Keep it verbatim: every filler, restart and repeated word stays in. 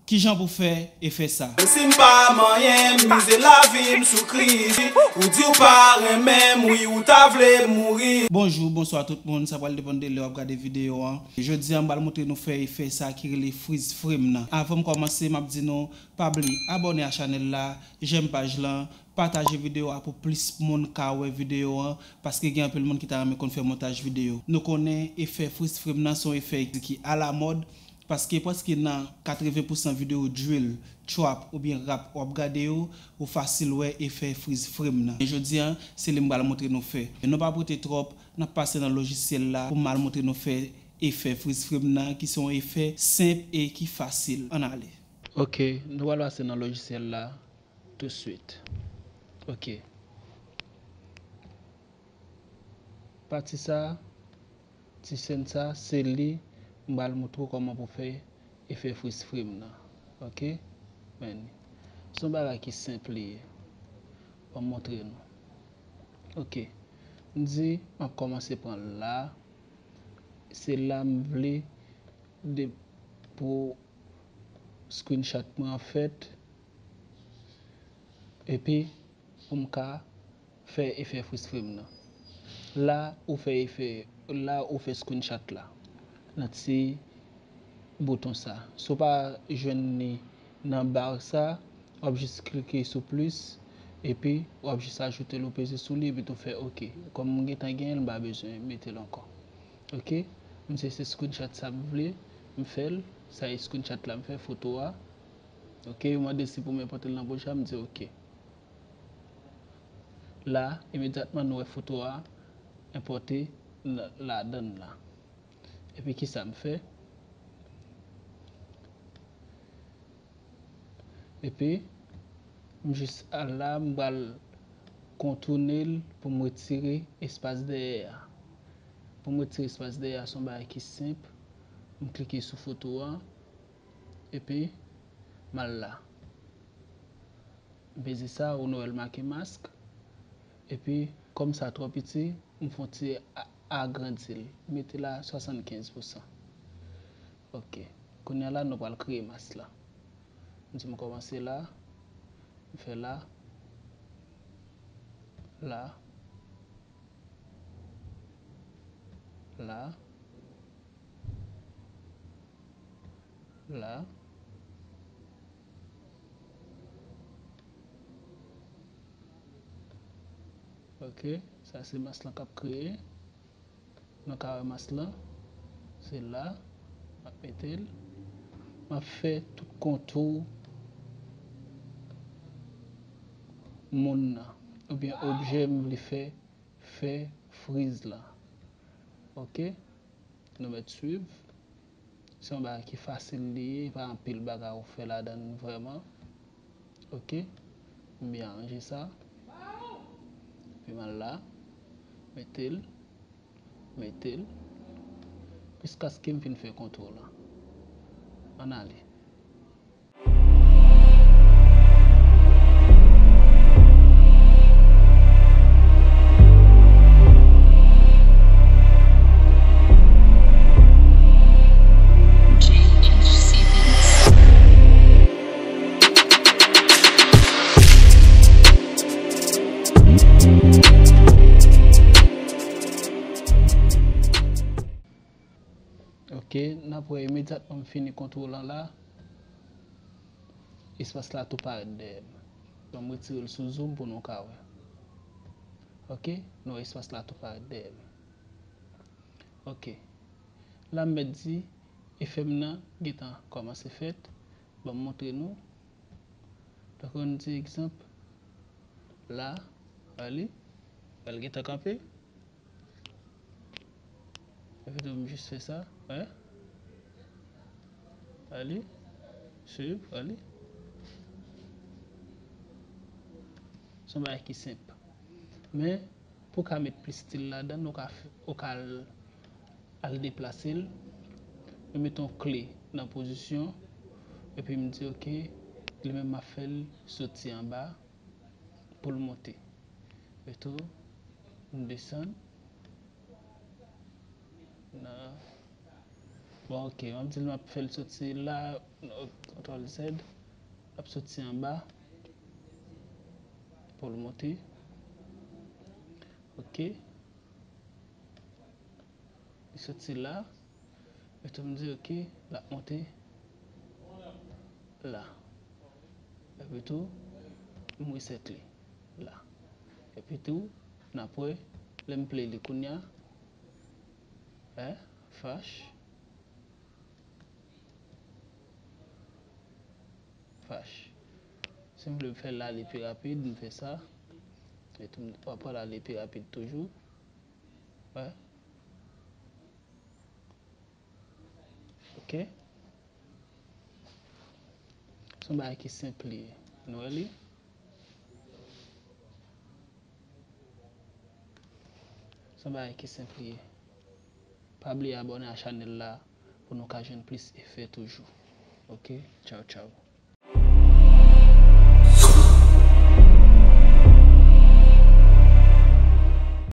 Kijan pou fè efè sa? Si m pa manyen, m mize lavi m sou kredi. Ou di w pa renmen m, wi, ou ta vle m mouri. Bonjou, bonswa tout moun, sa pral depann de lè w ap gade videyo an. Jodi a, m pral montre nou fè efè sa ki rele freeze frame nan. Avan m kòmanse, m ap di nou, pa bliye abòne a chanèl la, jèm paj lan, pataje videyo a pou plis moun ka wè videyo an, paske gen anpil moun ki ta renmen konn fè montaj videyo. Nou konnen efè freeze frame nan se yon efè ki alamòd, paske prèske nan katreven pousan videyo drill, trap oubyen rap w ap gade yo, ou fasil wè efè freeze frame nan. Men jodi a, se li m pral montre nou fè. Nou pa pote twòp, n ap pase nan lojisyèl la pou m al montre nou fè efè freeze frame nan, ki se yon efè senp e ki fasil. Ann ale. Ok, nou pral pase nan lojisyèl la touswit. Ok. Pati sa, ti sèn sa, se li m pral montre w kòman pou fè efè freeze frame nan. Ok? Men li. Se yon bagay ki senp li ye. Ban m montre nou. Ok. M di, m ap kòmanse pran la. Se la m vle de, pou screenshot mwen an fèt. Epi, pou m ka fè efè freeze frame nan. La, ou fè efè, la, ou fè screenshot la. Nan ti bouton sa. Si w pa jwenn li nan bar sa, w ap jis klike sou plis, epi w ap jis ajoute l, ou peze sou li, epi tou fè ok. Kòm m gentan genyen l, m pa bezwen mete l ankò. Ok? M se, se screenshot sa m vle, m fè l. Sa e screenshot la m fè, foto a. Ok? Yo mande si pou m enpòte l nan pwojè a, m di ok. La, imedyatman nou wè foto a enpòte la, ladann la. Epi kisa m fè? Epi, m jis al la, m pral kontoune l pou m retire espas dèyè a. Pou m retire espas dèyè a, se yon bagay ki senp. M klike sou foto a, epi m al la. M peze sa, ou nou wè l make mask. Epi, kòm sa twò piti, m fè yon ti a-, agrandi l. M mete l a swasannkenz pousan. Ok. Kounye a la, nou pral kreye mask la. M di m kòmanse la. M fè la. La. La. La. Ok, sa se mask lan k ap kreye. Nou ka wè mask lan. Se la. M ap mete l. M ap fè tout kontou moun nan. Oubyen objè m vle fè, fè freeze la. Ok. Nou mèt swiv. Se yon bagay ki fasil li ye, pa anpil bagay ou fè ladan l vrèman. Ok. M byen ranje sa. Epi m al la. Mete l. Mete l. Jiskaske m fin fè kontou lan. Ann ale. Ok, n ap wè imedyatman m fini kontwòl lan la, espas la tou parèt dèyè m. Ban m retire l sou zoom pou nou ka wè. Ok, nou wè espas la tou parèt dèyè m. Ok, la m mèt di, efè m nan gentan kòmanse fèt. Ban m montre nou. Tankou yon ti egzanp, la, wè li, wè l gentan kanpe. Epi tou, m jis fè sa, wè. Wè li, swiv, wè li. Se yon bagay ki senp. Men, pou w ka met plis stil ladan l, ou ka f-, ou ka al, al deplase l. Mwen mete yon kle nan pozisyon. Epi m di, ok, li menm m ap fè l soti anba pou l monte. Epi tou, m desann. Nan. Bon, ok, m ap di l m ap fè l soti la. Non, kontwòl Z, l ap soti anba pou l monte. Ok. Li soti la. Epi tou m di ok, l ap monte la. Epi tou, m reset li la. Epi tou, n ap wè, lè m play li kounye a, eh, fache, fache. Si m vle m fè l ale pi rapid, m fè sa. Epi tou, m, w ap wè l ale pi rapid toujou. Wè. Ok. Se yon bagay ki senp li ye. Nou wè li? Se yon bagay ki senp li ye. Pa bliye abòne a chanèl la pou nou ka jwenn plis efè toujou. Ok? Tchaw, tchaw.